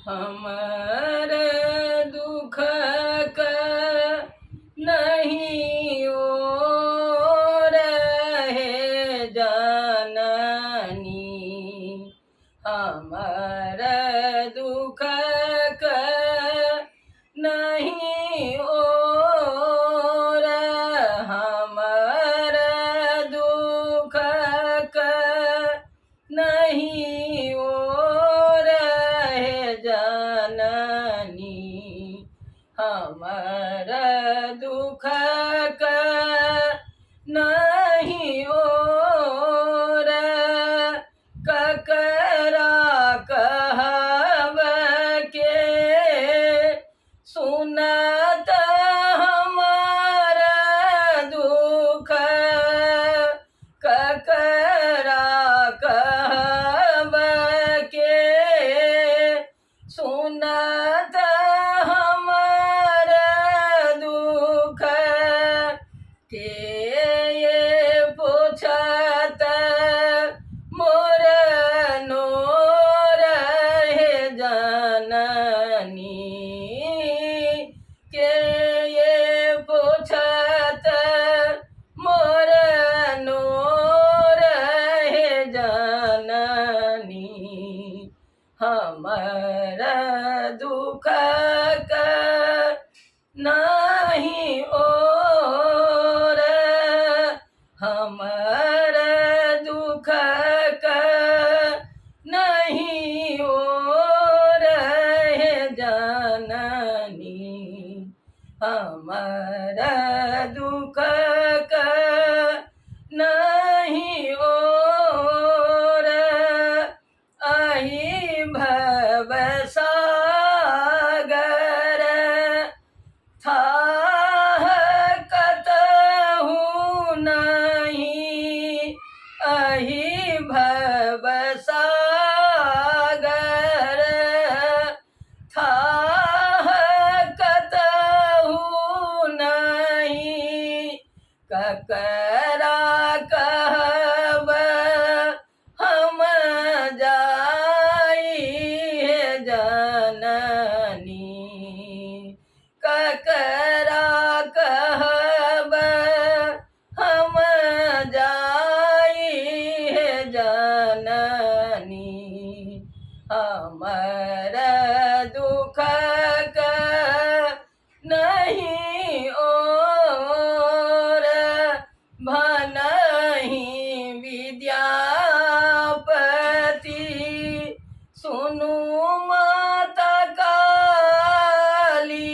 हमर दुखक नहीं ओ रहे जननी, हमर दुखक नहीं ओर, हमर दुखक नहीं ओर हे जननी, हमर दुखक नहीं ओर। ककरा कहब के सुनत हमर दुख, ककरा कहब के सुनत हमर दुख, के ये पूछत मोर नोर हे जननी, के ये पूछत मोर नोर हे जननी, हमर दुखक नहीं ओर, हमर दुखक नहीं ओर हे जननी, हमर दुखक नहीं ओर। अहि भव सागर थाह कतहु नहीं, अहि भव सागर थाह कतहु नहीं, ककरा कहब हम जाई हे जननी, ककरा कहब हम जाई हे जननी, हमर दुखक नहीं ओर। भनहि विद्यापति सुनु माता काली,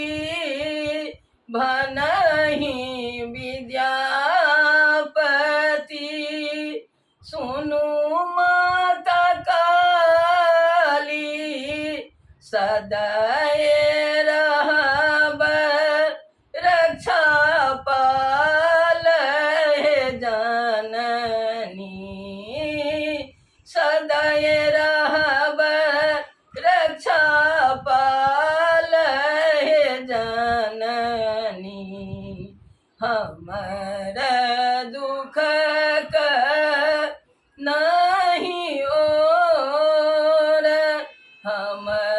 भनहि विद्यापति सुनु माता काली, सदय रहब रक्षा पाल हे जननी, सदय रहब रक्षा पाल हे जननी, हमर दुखक नहीं ओर, हमर